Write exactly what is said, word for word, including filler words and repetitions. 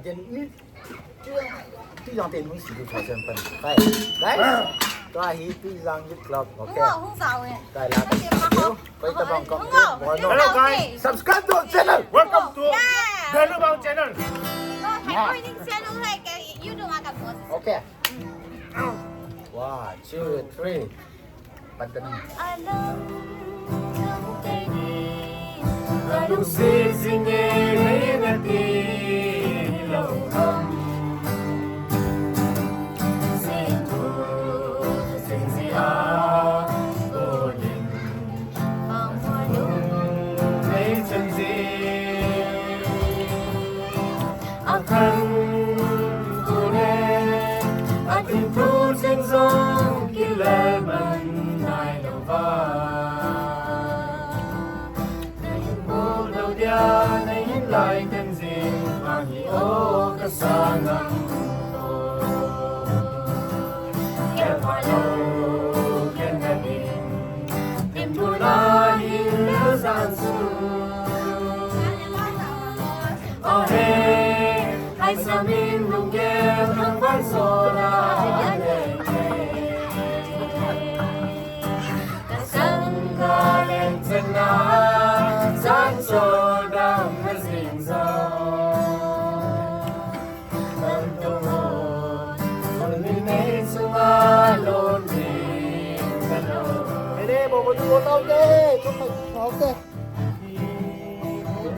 Tin, ni, ti jang, ti jang tin mun si tu sa sen pen. Kai, guys, tua hi ti jang youth club, okay. Hung, hung sao eh. Kai la. Koi ta bang kong. Hello, guys. Subscribe to our channel. Welcome to Danu Bang channel. Okay. One, two, three. Pantanang. Alam, alam, alam, alam, Ene, bo, bo, du, bo, tau, te, tu, tau, te.